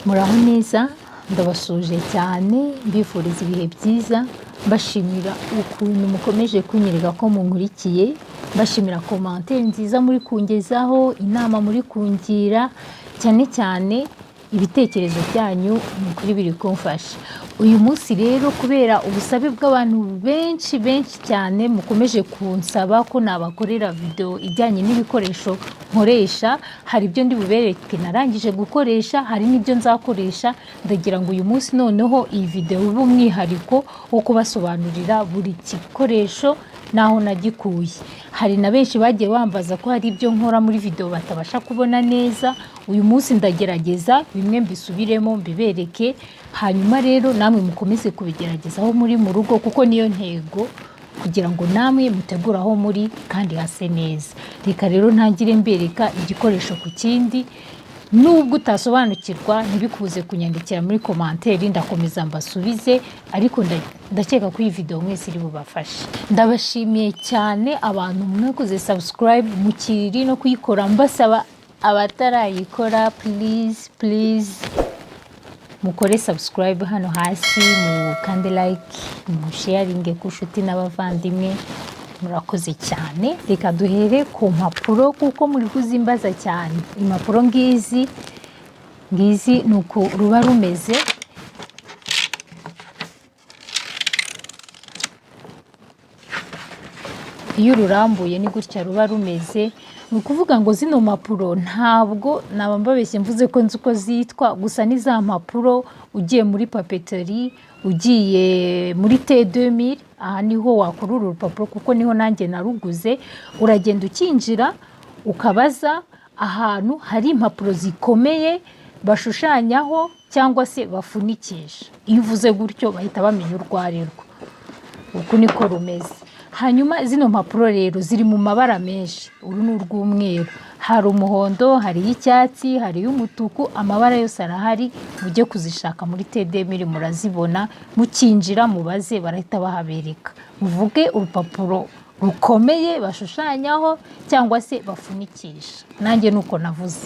Muraho neza, ndabasuhuje cyane, mbifuriza ibihe byiza, mbashimira ukuntu mukomeje kunyereka ko munkurikiye, mbashimira commentaire nziza muri kungezaho, inama muri kungira, cyane cyane ibitekerezo byanyu ni ukuri biri kumfasha. Uyu munsi rero kubera ubusabe bw'abantu benshi benshi cyane mukomeje kunsaba ko nabakorera video ijyanye n'ibikoresho nkoresha, hari ibyo ndi bubereke narangije gukoresha, hari n'ibyo nzakoresha. Ndagira ngo uyu munsi noneho iyi video ibe umwihariko wo kubasobanurira buri gikoresho n'aho nagikuye. Hari na benshi bagiye bambaza ko hari ibyo nkora muri video batabasha kubona neza. Uyu munsi ndagerageza bimwe mbisubiremo mbibereke, hanyuma rero namwe mukomeze kubigerageza aho muri mu rugo, kuko niyo ntego, kugira ngo namwe mutegure aho muri kandi hase neza. Reka rero ntangire mbereka igikoresho ku kindi. Nubwo utasobanukirwa, ntibikubuze kunyandikira muri commentaire, ndakomeza mbasubize, ariko ndakeka ko iyi video mwese iri bubafashe. Ndabashimiye cyane abantu mwakoze subscribe, mukiri no kuyikora, mbasaba abatarayikora, please please mukore subscribe hano hasi, mukande like, musharinge ku nshuti n'abavandimwe. Murakoze cyane. Reka duhere ku mpapuro kuko muri kuzimbaza cyane. Impapuro ngizi ngizi, ni uku ruba rumeze. Iyo ururambuye ni gutya ruba rumeze. Ni ukuvuga ngo zino mpapuro ntabwo naba mbabeshye mvuze ko nzi uko zitwa, gusa ni za mpapuro ugiye muri papeterie, ugiye muri T2000, aha niho wakura uru rupapuro kuko niho nanjye naruguze. Uragenda ukinjira ukabaza ahantu hari impapuro zikomeye bashushanyaho cyangwa se bafunikisha. Iyo uvuze gutyo bahita bamenya urwo ari rwo. Uku niko rumeze. Hanyuma zino mpapuro rero ziri mu mabara menshi. Uru ni urw'umweru, hari umuhondo, hari iy'icyatsi, hari iy'umutuku, amabara yose arahari. Mujye kuzishaka muri T2000 murazibona, mukinjira mubaze barahita bahabereka. Muvuge urupapuro rukomeye bashushanyaho cyangwa se bafunikisha. Nanjye ni uko navuze.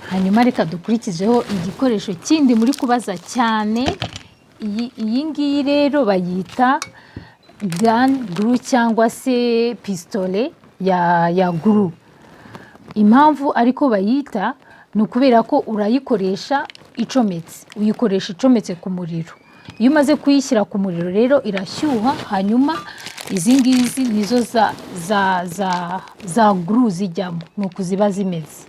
Hanyuma reka dukurikizeho igikoresho kindi muri kubaza cyane. Iyi ngiyi rero bayita gun glue cyangwa se pistolet ya glue. Impamvu ariko bayita ni ukubera ko urayikoresha icometse, uyikoresha icometse ku muriro. Iyo umaze kuyishyira ku muriro rero irashyuha, hanyuma izi ngizi nizo za glue zijyamo, ni uku ziba zimeze.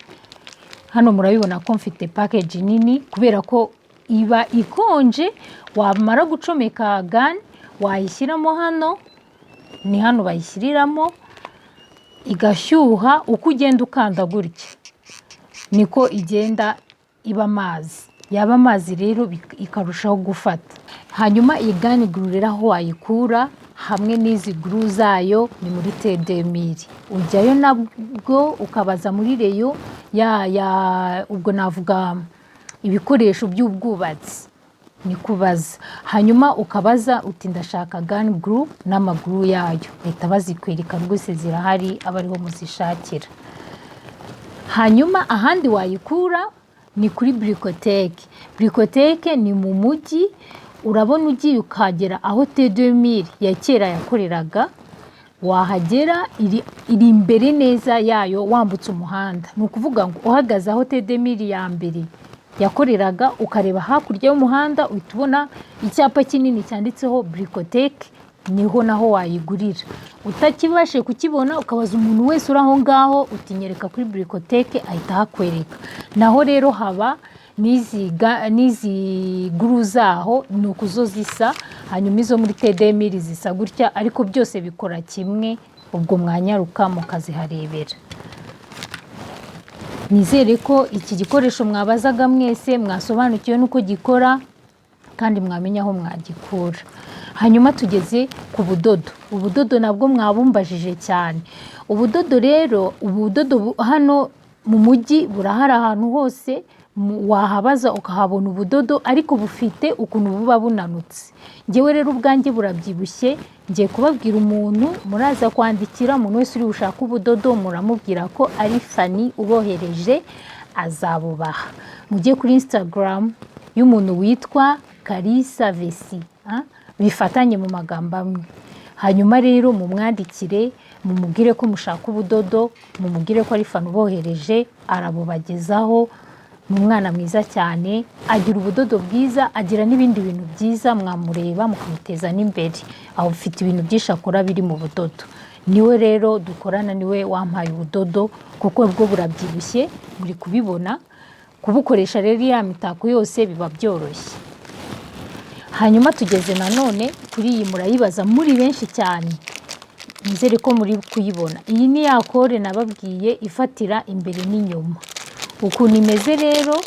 Hano murabibona ko mfite package nini kubera ko iba ikonje. Wamara gucomeka gun wayishyiramo hano, ni hano bayishyiriramo, igashyuha. Uko ugenda ukanda gutya niko igenda iba amazi, yaba amazi rero ikarushaho gufata. Hanyuma iyi gun glue rero aho wayikura hamwe n'izi glue zayo ni muri T2000. Ujyayo nabwo ukabaza muri rayon ya ubwo navuga ibikoresho by'ubwubatsi, ni kubaza, hanyuma ukabaza uti: "Ndashaka gun glue n'ama glue yayo." Bahita bazikwereka rwose, zirahari, aba ariho muzishakira. Hanyuma ahandi wayikura ni kuri Bricothèque. Bricothèque ni mu mujyi, urabona ugiye ukagera aho T2000 ya kera yakoreraga, wahagera iri imbere neza yayo wambutse umuhanda. Ni ukuvuga ngo uhagaze aho T2000 ya mbere yakoreraga, ukareba hakurya y'umuhanda, uhita ubona icyapa kinini cyanditseho Bricothèque, niho naho wayigurira. Utakibashije kukibona, ukabaza umuntu wese uri aho ngaho uti: "Nyereka kuri Bricothèque", ahita ahakwereka. Naho rero haba n'izi glue zaho, ni uku zo zisa. Hanyuma izo muri T2000 zisa gutya, ariko byose bikora kimwe. Ubwo mwanyaruka mukaziharebera. Nizere ko iki gikoresho mwabazaga mwese mwasobanukiwe n'uko gikora kandi mwamenya aho mwagikura. Hanyuma tugeze ku budodo. Ubudodo nabwo mwabumbajije cyane. Ubudodo rero, ubudodo hano mu mujyi burahari ahantu hose. Wahabaza ukahabona ubudodo, ariko bufite ukuntu buba bunanutse. Ngewe rero ubwanjye burabyibushye. Ngiye kubabwira umuntu muraza kwandikira. Umuntu wese uri bushake ubudodo, muramubwira ko ari Fani ubohereje, azabubaha. Mujye kuri Instagram y'umuntu witwa Kalisa Vesi, bifatanye mu magambo amwe. Hanyuma rero mumwandikire, mumubwire ko mushaka ubudodo, mumubwire ko ari Fani ubohereje, arabubagezaho. Ni umwana mwiza cyane, agira ubudodo bwiza, agira n'ibindi bintu byiza. Mwamureba mukamuteza n'imbere, aho ufite ibintu byinshi akora biri mu budodo. Niwe rero dukorana, niwe wampaye ubudodo, kuko bwo burabyibushye, muri kubibona. Kubukoresha rero ya mitako yose biba byoroshye. Hanyuma tugeze nanone kuri iyi, murayibaza muri benshi cyane, nizere ko muri kuyibona. Iyi ni ya colle nababwiye ifatira imbere n'inyuma. Ukuntu imeze rero,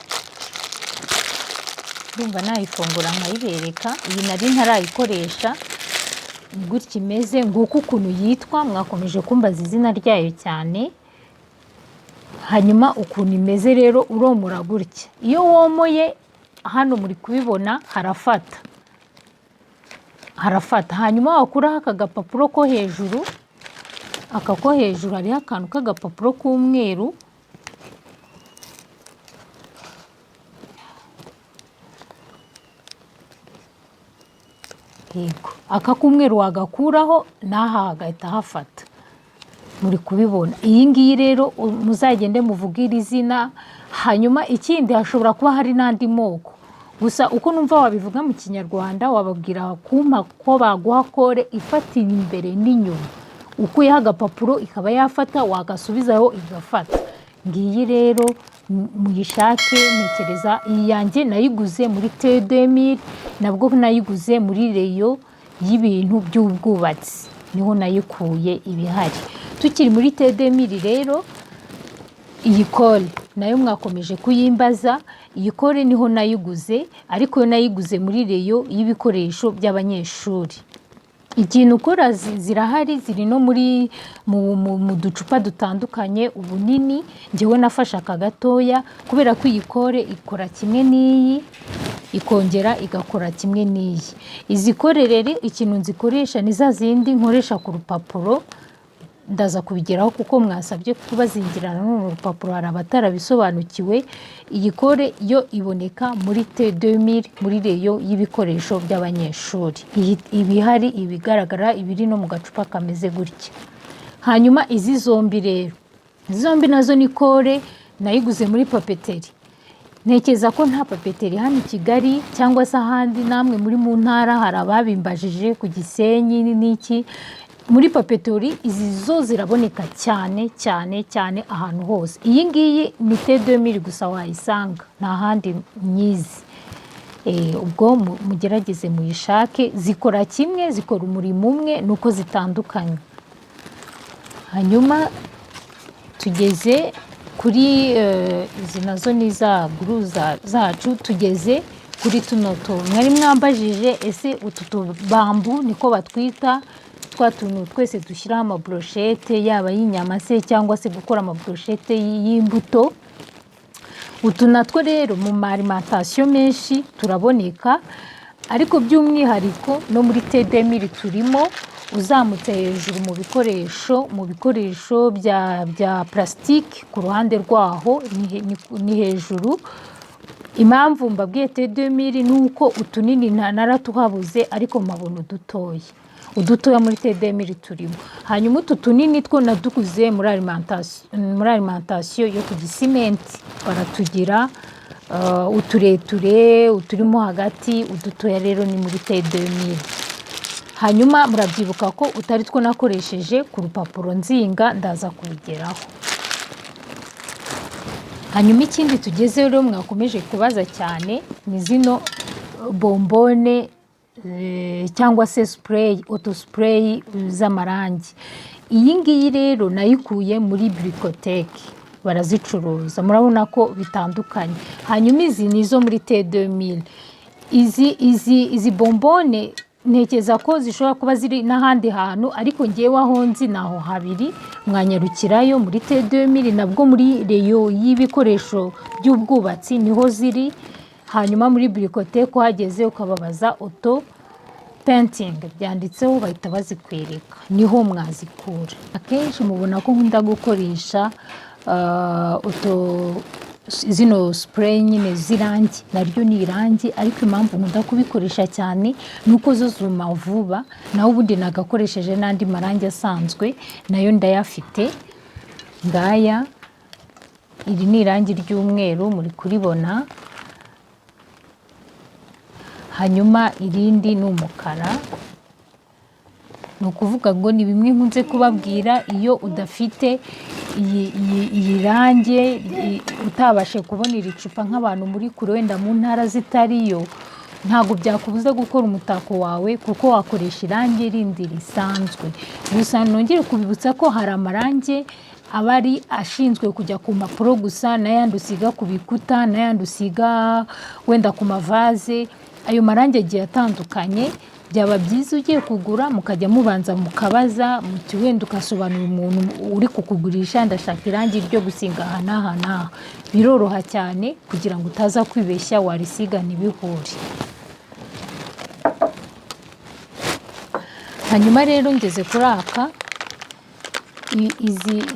ndumva nayifungura nkayibereka. Iyi nari ntarayikoresha. Ni gutya imeze, nguko ukuntu yitwa. Mwakomeje kumbaza izina ryayo cyane. Hanyuma ukuntu imeze rero, uromora gutya. Iyo womoye hano, muri kubibona, harafata, harafata. Hanyuma wakuraho aka gapapuro ko hejuru, aka ko hejuru hariho akantu k'agapapuro k'umweru. Yego, aka k'umweru wagakuraho, n'aha hagahita hafata. Muri kubibona. Iyi ngiyi rero muzagende muvuge iri zina. Hanyuma ikindi, hashobora kuba hari n'andi moko, gusa uko numva wabivuga mu Kinyarwanda, wababwira kumpa ko baguha colle ifatira imbere n'inyuma. Ukuyeho agapapuro ikaba yafata, wagasubizaho igafata. Ngiyi rero, muyishake. Ntekereza iyi yanjye nayiguze muri T2000, nabwo nayiguze muri rayon y'ibintu by'ubwubatsi, niho nayikuye ibihari. Tukiri muri T2000 rero, iyi colle nayo mwakomeje kuyimbaza. Iyi colle niho nayiguze, ariko yo nayiguze muri rayon y'ibikoresho by'abanyeshuri. Ikintu ukora, zirahari, ziri no muri mu ducupa dutandukanye ubunini. Njyewe nafashe aka gatoya, kubera ko iyi colle ikora kimwe n'iyi, ikongera igakora kimwe n'iyi. Izi colle rero, ikintu nzikoresha ni za zindi nkoresha ku rupapuro. Ndaza kubigeraho, kuko mwasabye kubazingira nanone urupapuro, hari abatarabisobanukiwe. Iyi colle yo iboneka muri T2000, muri rayon y'ibikoresho by'abanyeshuri. Iyi iba ihari, ibigaragara, ibiri no mu gacupa kameze gutya. Hanyuma izi zombi rero, izi zombi nazo ni colle nayiguze muri papeterie. Ntekereza ko nta papeterie hano i Kigali cyangwa se ahandi. Namwe muri mu ntara hari ababimbajije ku Gisenyi n'iki. Muri papeterie izi zo ziraboneka cyane cyane cyane, ahantu hose. Iyi ngiyi ni T2000 gusa wayisanga, nta handi nyizi. Ubwo mugerageze muyishake. Zikora kimwe, zikora umurimo umwe, ni uko zitandukanye. Hanyuma tugeze kuri izi nazo ni za glue zacu. Tugeze kuri tuno tuntu mwari mwambajije: ese utu tubambu niko batwita, twa tuntu twese dushyiraho amabrochette, yaba ay'inyama se cyangwa se gukora amabrochette y'imbuto? Utu natwo rero mu ma alimentation menshi turaboneka, ariko by'umwihariko no muri T2000 turimo. Uzamutse hejuru mu bikoresho bya plastique, ku ruhande rwaho ni hejuru. Impamvu mbabwiye T2000 ni uko utunini naratuhabuze, ariko mpabona udutoya. Udutoya muri T2000 turimo. Hanyuma utu tunini two naduguze muri alimentation yo ku Gisimenti, baratugira utureture, uturimo hagati. Udutoya rero ni muri T2000. Hanyuma murabyibuka ko utari two nakoresheje ku rupapuro nzinga, ndaza kubigeraho. Hanyuma ikindi tugezeho rero mwakomeje kubaza cyane ni zino bombone cyangwa se spray, auto spray z'amarangi. Iyi ngiyi rero nayikuye muri Bricothèque, barazicuruza. Murabona ko bitandukanye. Hanyuma izi ni izo muri T2000. Izi bombone Ntekereza ko zishobora kuba ziri n'ahandi hantu, ariko ngewe aho nzi ni aho habiri. Mwanyarukirayo muri T2000, nabwo muri rayon y'ibikoresho by'ubwubatsi niho ziri. Hanyuma muri Bricothèque uhageze ukababaza auto painting, byanditseho, bahita bazikwereka, niho mwazikura. Akenshi mubona ko nkunda gukoresha auto zino spray nyine z'irangi, naryo ni irangi, ariko impamvu nkunda kubikoresha cyane ni uko zo zuma vuba, naho ubundi nagakoresheje n'andi marangi asanzwe, nayo ndayafite. Ngaya, iri ni irangi ry'umweru, muri kuribona, hanyuma irindi ni umukara. Ni ukuvuga ngo ni bimwe nkunze kubabwira: iyo udafite iyi range, utabashe kubona iri cupa, nk'abantu muri kure, wenda mu ntara zitariyo, ntabwo byakubuza gukora umutako wawe, kuko wakoresha irangi rindi risanzwe. Gusa nongere kubibutsa ko hari amarangi aba ari ashinzwe kujya ku mpapuro gusa, n'ayandi usiga ku bikuta, n'ayandi usiga wenda ku mavaze. Ayo marangi agiye atandukanye. Byaba byiza ugiye kugura mukajya mubanza mukabaza, muti wenda ugasobanurira umuntu uri kukugurisha: "Ndashaka irangi ryo gusiga aha n'aha n'aha." Biroroha cyane kugira ngo utaza kwibeshya, warisiga ntibihure. Hanyuma rero ngeze kuri aka.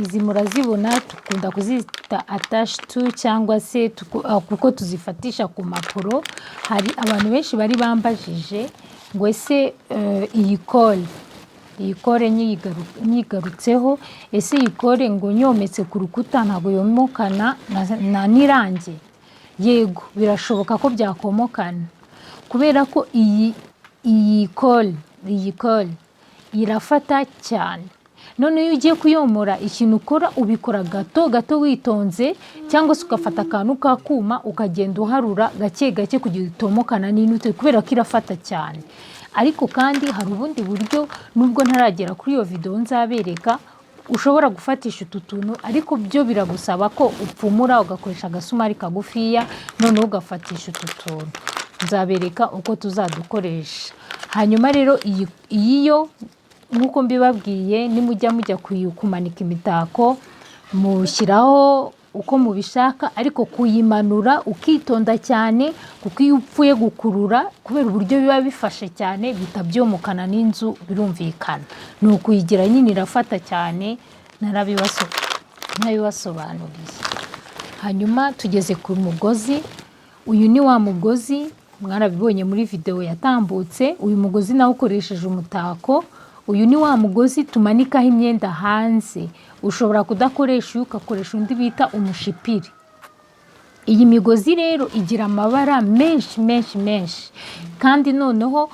Izi murazibona, dukunda kuzita attache-tout cyangwa se kuko tuzifatisha ku mpapuro. Hari abantu benshi bari bambajije ngo ese iyi colle, iyi colle nyigarutseho, ese iyi colle ngo nyometse ku rukuta ntabwo yomokana na n'irangi? Yego, birashoboka ko byakomokana, kubera ko iyi colle irafata cyane. None iyo ugiye kuyomora, ikintu ukora, ubikora gato gato witonze, cyangwa se ugafata akantu k'akuma ukagenda uharura gake gake kugira utomokana n'inute, kubera ko irafata cyane. Ariko kandi hari ubundi buryo, nubwo ntaragera kuri iyo videwo nzabereka, ushobora gufatisha utu tuntu, ariko byo biragusaba ko upfumura, ugakoresha agasumari kagufiya, noneho ugafatisha utu tuntu. Nzabereka uko tuzadukoresha. Hanyuma rero iyi yo, nk'uko mbibabwiye, nimujya mujya kumanika imitako, mushyiraho uko mubishaka, ariko kuyimanura ukitonda cyane, kuko iyo upfuye gukurura, kubera uburyo biba bifashe cyane, bihita byomokana n'inzu, birumvikana. Ni ukuyigira nyine, irafata cyane, narabibasobanuriye. Hanyuma tugeze ku mugozi. Uyu ni wa mugozi mwarabibonye muri videwo yatambutse. Uyu mugozi nawe ukoresheje umutako. Uyu ni wa mugozi tumanikaho imyenda hanze. Ushobora kudakoresha uyu, ugakoresha undi bita umushipiri. Iyi migozi rero igira amabara menshi menshi menshi, kandi noneho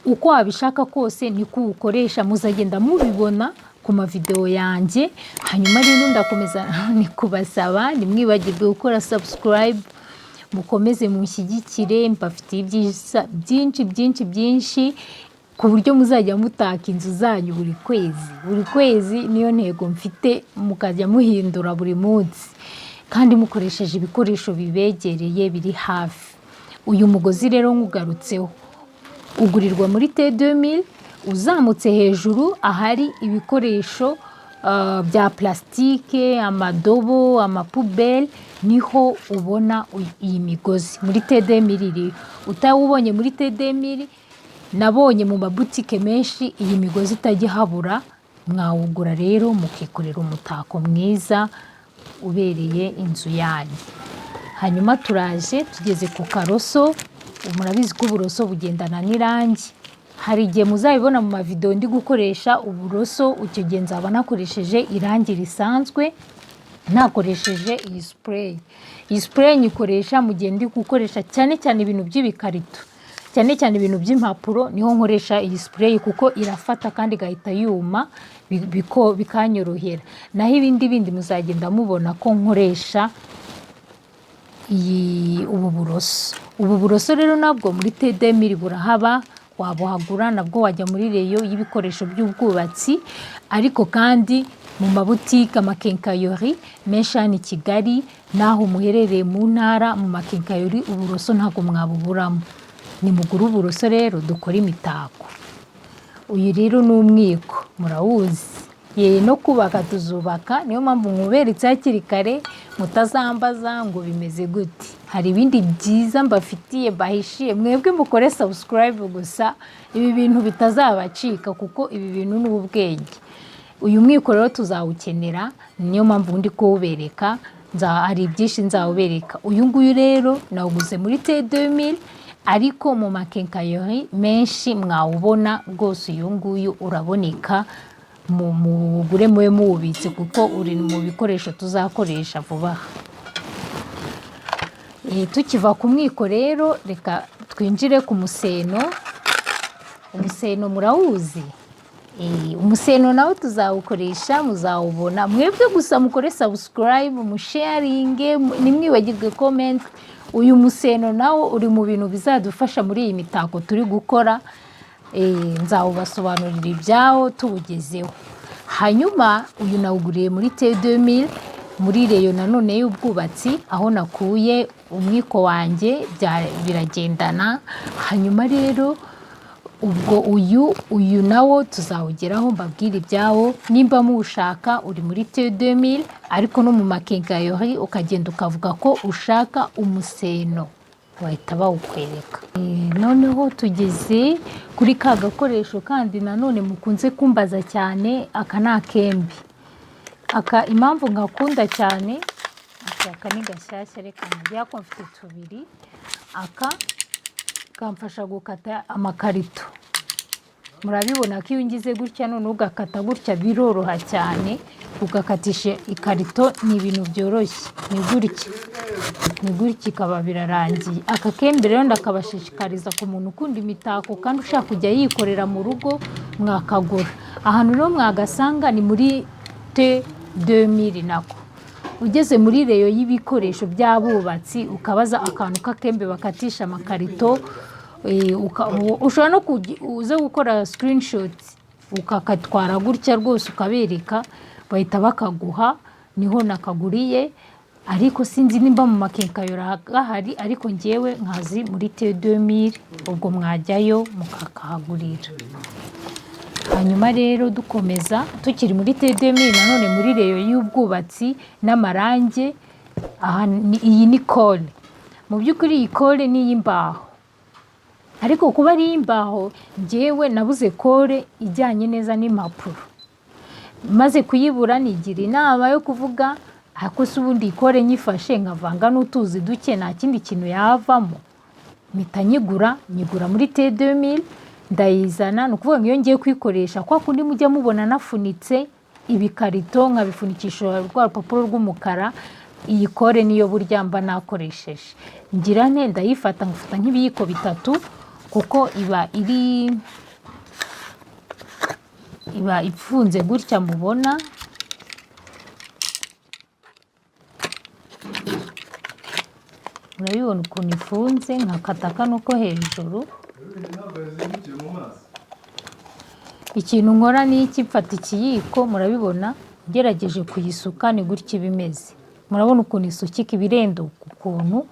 uko wabishaka kose niko uwukoresha. Muzagenda mubibona ku mavidewo yanjye. Hanyuma rero ndakomeza ni kubasaba, ntimwibagirwe gukora subscribe, mukomeze mushyigikire. Mbafitiye ibyiza byinshi byinshi byinshi, ku buryo muzajya mutaka inzu zanyu buri kwezi buri kwezi. Niyo ntego mfite, mukajya muhindura buri munsi kandi mukoresheje ibikoresho bibegereye, biri hafi. Uyu mugozi rero nkugarutseho, ugurirwa muri T2000, uzamutse hejuru ahari ibikoresho bya plastique, amadobo, amapoubelles, niho ubona iyi migozi. Muri T2000 iriho. Utawubonye muri T2000, nabonye mu mabutike menshi iyi migozi itajya ihabura. Mwawugura rero mukikorera umutako mwiza ubereye inzu yanyu. Hanyuma turaje tugeze ku karoso. Murabizi ko uburoso bugendana n'irangi. Hari igihe muzabibona mu mavidewo ndi gukoresha uburoso, icyo gihe nzaba nakoresheje irangi risanzwe, nakoresheje iyi spray. Iyi spray nyikoresha mu gihe ndi gukoresha cyane cyane ibintu by'ibikarito, cyane cyane ibintu by'impapuro, niho nkoresha iyi spray, kuko irafata kandi igahita yuma, bikanyorohera. Naho ibindi bindi muzagenda mubona ko nkoresha iyi ubu buroso. Ubu buroso rero nabwo muri T2000 burahaba, wabuhagura. Nabwo wajya muri rayon y'ibikoresho by'ubwubatsi, ariko kandi mu mabutike, amaquincailleries menshi hano i Kigali n'aho muherereye mu ntara, mu maquincailleries uburoso ntabwo mwabuburamo. Nimugure uburoso rero dukore imitako. Uyu rero ni umwiko, murawuzi. Ye, no kubaka tuzubaka, niyo mpamvu nkuberetse hakiri kare, mutazambaza ngo bimeze gute. Hari ibindi byiza mbafitiye, mbahishiye. Mwebwe mukore subscribe gusa, ibi bintu bitazabacika, kuko ibi bintu ni ubwenge. Uyu mwiko rero tuzawukenera, niyo mpamvu ndi kuwubereka. Hari byinshi nzawubereka. Uyu nguyu rero nawuguze muri T2000, ariko mu ma quincailleries menshi mwawubona rwose. Uyu nguyu uraboneka, mugure mube muwubitse, kuko uri mu bikoresho tuzakoresha vuba aha. Tukiva ku mwiko rero, reka twinjire ku museno. Umuseno murawuzi. Umuseno nawo tuzawukoresha, muzawubona. Mwebwe gusa mukore subscribe, musharinge, ntimwibagirwe comment. Uyu museno nawo uri mu bintu bizadufasha muri iyi mitako turi gukora. Nzawubasobanurira ibyawo tuwugezeho. Hanyuma uyu nawuguriye muri T2000, muri rayon nanone y'ubwubatsi, aho nakuye umwiko wanjye, biragendana. Hanyuma rero ubwo uyu nawo tuzawugeraho, mbabwire ibyawo. Nimba muwushaka, uri muri T2000, ariko no mu ma quincailleries ukagenda ukavuga ko ushaka umuseno, bahita bawukwereka. Noneho tugeze kuri ka gakoresho kandi nanone mukunze kumbaza cyane. Aka ni akembe. Aka impamvu ngakunda cyane, aka ni gashyashya, reka nkajya ko mfite tubiri. Aka kamfasha gukata amakarito. Murabibona ko iyo ungize gutya, none ugakata gutya, biroroha cyane. Ugakatisha ikarito ni ibintu byoroshye, ni gutya, ni gutya, ikaba birarangiye. Aka kembe rero ndakabashishikariza ku muntu ukunda imitako kandi ushaka kujya yikorera mu rugo, mwakagura. Ahantu rero mwagasanga ni muri T2000 nako. Ugeze muri rayon y'ibikoresho by'abubatsi, ukabaza akantu k'akembe bakatisha amakarito, ushobora no uze gukora screenshot, ukakatwara gutya rwose, ukabereka, bahita bakaguha. Niho nakaguriye, ariko sinzi nimba mu ma quincailleries gahari, ariko ngewe nkazi muri T2000, ubwo mwajyayo mukakahagurira. Hanyuma rero dukomeza, tukiri muri T2000 nanone, muri rayon y'ubwubatsi n'amarangi, aha iyi ni colle. Mu by'ukuri iyi colle ni iy'imbaho, ariko kuba ari iy'imbaho, ngewe nabuze colle ijyanye neza n'impapuro. Maze kuyibura, nigira inama yo kuvuga: "Ariko se ubundi iyi colle nyifashe nkavanga n'utuzi duke, nta kindi kintu yavamo?" Mpita nyigura, nyigura muri T2000, ndayizana. Ni ukuvuga ngo iyo ngiye kuyikoresha, kwa kundi mujya mubona nafunitse ibikarito, nkabifunikisha rwa rupapuro rw'umukara, iyi colle niyo burya mba nakoresheje. Ngira nte? Ndayifata, ngafata nk'ibiyiko 3, kuko iba ifunze gutya mubona. Murabibona ukuntu ifunze, nkakata kano ko hejuru. Ikintu nkora ni iki? Mfata ikiyiko, murabibona, ngerageje kuyisuka ni gutya iba imeze. Murabona ukuntu isukika, ibirenduka ukuntu.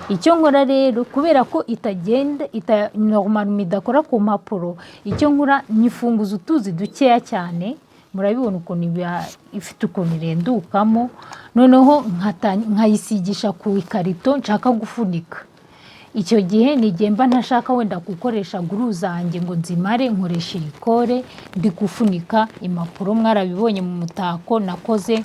Icyo nkora rero, kubera ko itagenda normal idakora ku mpapuro, icyo nkora nyifunguza utuzi dukeya cyane. Murabibona ukuntu iba ifite ukuntu irendukamo. Noneho nkayisigisha ku ikarito nshaka gufunika. Icyo gihe ni igihe mba ntashaka wenda gukoresha glue zanjye ngo nzimare, nkoresha iyi colle ndi gufunika impapuro. Mwarabibonye mu mutako nakoze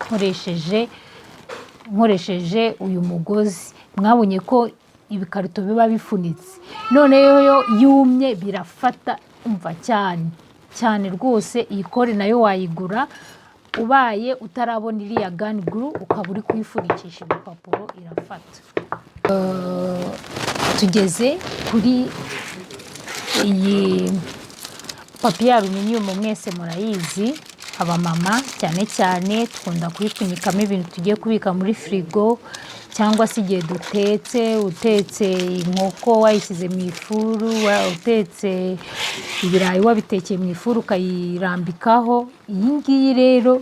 nkoresheje uyu mugozi, mwabonye ko ibikarito biba bifunitse. Noneho iyo yumye birafata, umva, cyane cyane rwose. Iyi colle nayo wayigura ubaye utarabona iriya gun glue, ukaba uri kuyifunikisha ibipapuro, irafata. Tugeze kuri iyi papier aluminium, mwese murayizi. Abamama cyane cyane dukunda kuyipfunyikamo ibintu tugiye kubika muri firigo, cyangwa se igihe dutetse. Utetse inkoko wayishyize mu ifuru, utetse ibirayi wabitekeye mu ifuru, ukayirambikaho. Iyi ngiyi rero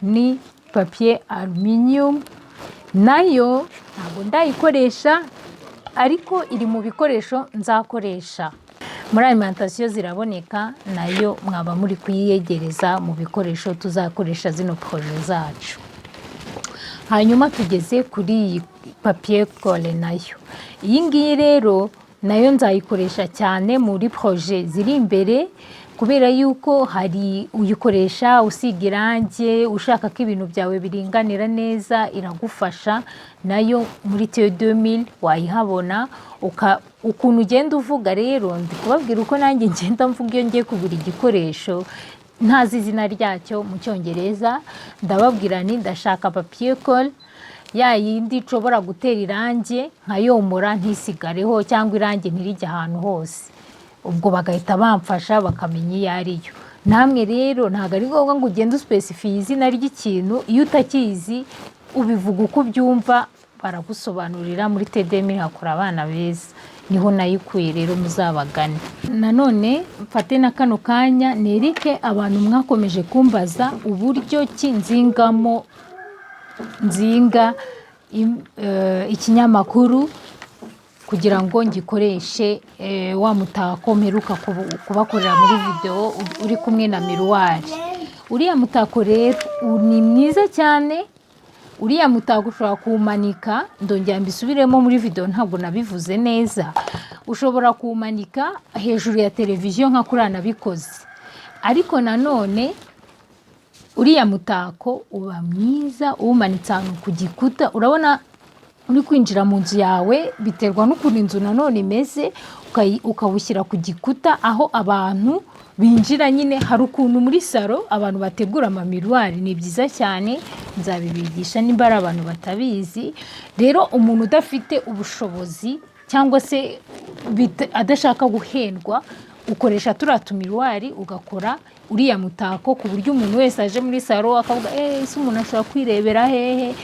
ni papier aluminium, nayo ntabwo ndayikoresha, ariko iri mu bikoresho nzakoresha. Muri alimentation ziraboneka, nayo mwaba muri kuyiyegereza mu bikoresho tuzakoresha zino projets zacu. Hanyuma tugeze kuri iyi papier colle nayo. Iyi ngiyi rero nayo nzayikoresha cyane muri projet ziri imbere, kubera yuko hari uyikoresha usiga irangi, ushaka ko ibintu byawe biringanira neza, iragufasha. Nayo muri T2000 wayihabona. Ukuntu ugenda uvuga rero, ndi kubabwira uko nanjye ngenda mvuga iyo ngiye kugura igikoresho ntazi izina ryacyo mu Cyongereza. Ndababwira nti: "Ndashaka papier colle ya yindi nshobora gutera irangi nkayomora ntisigareho, cyangwa irangi ntirijye ahantu hose." Ubwo bagahita bamfasha bakamenya iyo ari yo. Namwe rero ntabwo ari ngombwa ngo ugende uspécifiye izina ry'ikintu. Iyo utakizi, ubivuga uko ubyumva, baragusobanurira. Muri T2000 hakora abana beza, niho nayikuye. Rero muzabagane. Nanone mfate na kano kanya nereke abantu mwakomeje kumbaza uburyo ki nzingamo, nzinga ikinyamakuru kugira ngo ngikoreshe wa mutako mperuka kubakorera muri videwo uri kumwe na miroir. Uriya mutako rero ni mwiza cyane. Uriya mutako ushobora kuwumanika, ndongera mbisubiremo muri videwo, ntabwo nabivuze neza. Ushobora kuwumanika hejuru ya televiziyo nka kuriya nabikoze, ariko nanone uriya mutako uba mwiza uwumanitse ahantu ku gikuta. Urabona uri kwinjira mu nzu yawe, biterwa n'ukuntu inzu nanone imeze, ukawushyira ku gikuta aho abantu binjira nyine. Hari ukuntu muri salon abantu bategura amamiroir, ni byiza cyane, nzabibigisha nimba ari abantu batabizi. Rero umuntu udafite ubushobozi cyangwa se adashaka guhendwa, ukoresha turiya tumiroir ugakora uriya mutako, ku buryo umuntu wese aje muri salon akavuga: "Eee, ese umuntu ashobora kwirebera hehe?"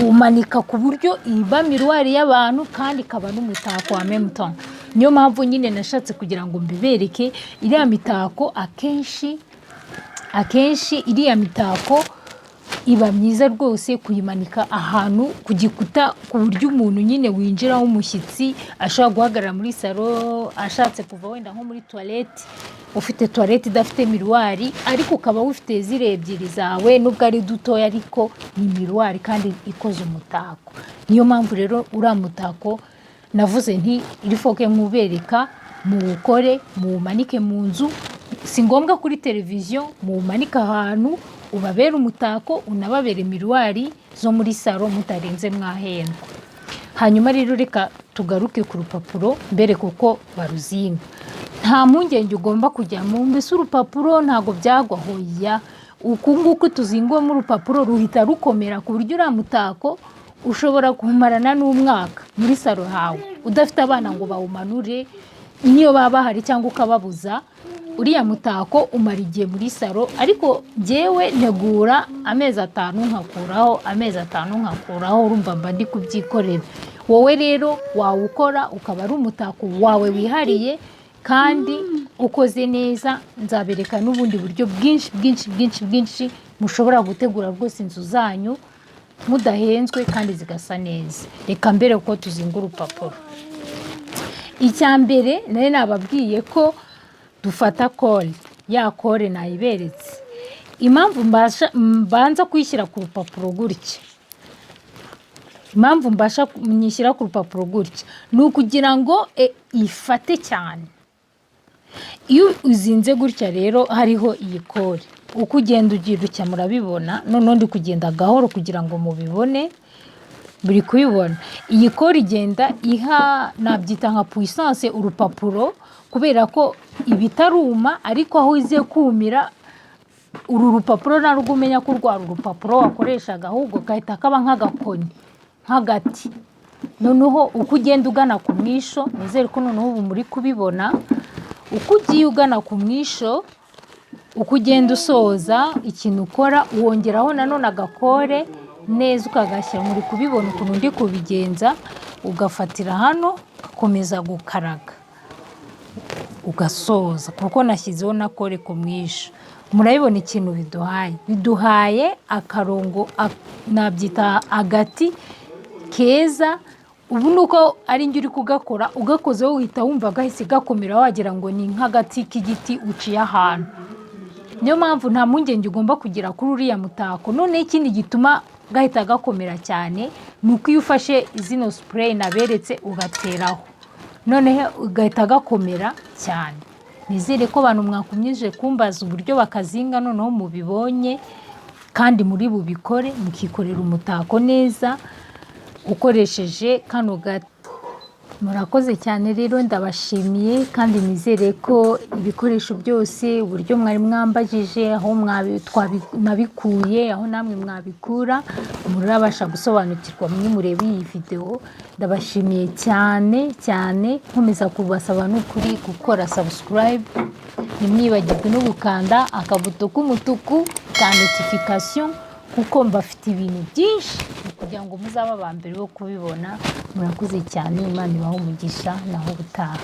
Umanika ku buryo iba miroir y'abantu kandi ikaba n'umutako wa même temps. Niyo mpamvu nyine nashatse kugira ngo mbibereke. Iriya mitako, akenshi akenshi iriya mitako iba myiza rwose kuyimanika ahantu ku gikuta, ku buryo umuntu nyine winjira w'umushyitsi ashobora guhagarara muri salon ashatse kuva wenda nko muri toilette. Ufite toilette idafite miroir, ariko ukaba ufite ziriya ebyiri zawe, nubwo ari dutoya ariko ni miroir kandi ikoze umutako. Niyo mpamvu rero uriya mutako navuze nti iri foke nkubereka, muwukore, muwumanike mu nzu. Si ngombwa kuri televiziyo, muwumanike ahantu ubabere umutako, unababere miroir zo muri salon mutarenze mwahendwa. Hanyuma rero reka tugaruke ku rupapuro mbere kuko baruzinga. Nta mpungenge ugomba kujyamo, mbese urupapuro ntabwo byagwa? Hoya, uku nguku tuzingwamo urupapuro ruhita rukomera, ku buryo uriya mutako ushobora kumarana n'umwaka muri salon hawe udafite abana ngo bawumanure, niyo baba bahari cyangwa ukababuza. Uriya mutako umara igihe muri salon, ariko njyewe ntegura amezi 5 nkakuraho, amezi 5 nkakuraho. Urumva mba ndi kubyikorera. Wowe rero wawukora ukaba ari umutako wawe wihariye kandi ukoze neza. Nzabereka n'ubundi buryo bwinshi bwinshi bwinshi bwinshi mushobora gutegura rwose inzu zanyu mudahenzwe kandi zigasa neza. Reka mbere uko tuzinga urupapuro. Icya mbere nari nababwiye ko dufata colle. Ya colle nayiberetse. Impamvu mbanza kuyishyira ku rupapuro gutya, impamvu mbasha nyishyira ku rupapuro gutya, ni ukugira ngo ifate cyane. Iyo uzinze gutya rero hariho iyi colle, uko ugenda ugira utya, murabibona. Noneho ndi kugenda gahoro kugira ngo mubibone. Buri kubibona, iyi colle igenda iha, nabyita nka puissance urupapuro, kubera ko iba itaruma, ariko aho iziye kumira uru rupapuro ntabwo umenya ko rwari urupapuro wakoreshaga, ahubwo gahita kaba nk'agakoni, nk'agati. Noneho uko ugenda ugana ku mwisho, nizere ko noneho ubu muri kubibona, uko ugiye ugana ku mwisho, uko ugenda usoza, ikintu ukora wongeraho nanone agacolle neza ukagashyira. Muri kubibona ukuntu ndi kubigenza? Ugafatira hano, ugakomeza gukaraga, ugasoza, kuko nashyizeho na colle ku mwisho. Murabibona ikintu biduhaye? Biduhaye akarongo, nabyita agati keza. Ubu ni uko ari njye uri kugakora, ugakozeho uhita wumva gahise gakomera, wagira ngo ni nk'agati k'igiti uciye ahantu. Niyo mpamvu nta mpungenge ugomba kugira kuri uriya mutako. Noneho ikindi gituma gahita gakomera cyane ni uko iyo ufashe zino spray naberetse ugateraho, noneho gahita gakomera cyane. Nizere ko abantu mwakomeje kumbaza uburyo bakazinga noneho mubibonye kandi muri bubikore, mukikorera umutako neza ukoresheje kano gati. Murakoze cyane rero, ndabashimiye kandi nizere ko ibikoresho byose, uburyo mwari mwambajije aho nabikuye, aho namwe mwabikura, murabasha gusobanukirwa mwe mureba iyi videwo. Ndabashimiye cyane cyane, nkomeza kubasaba n'ukuri gukora subscribe, ntimwibagirwe no gukanda akabuto k'umutuku ka notification, kuko mbafite ibintu byinshi kugira ngo muzabe aba mbere bo kubibona. Murakoze cyane, Imana ibahe umugisha, naho ubutaha.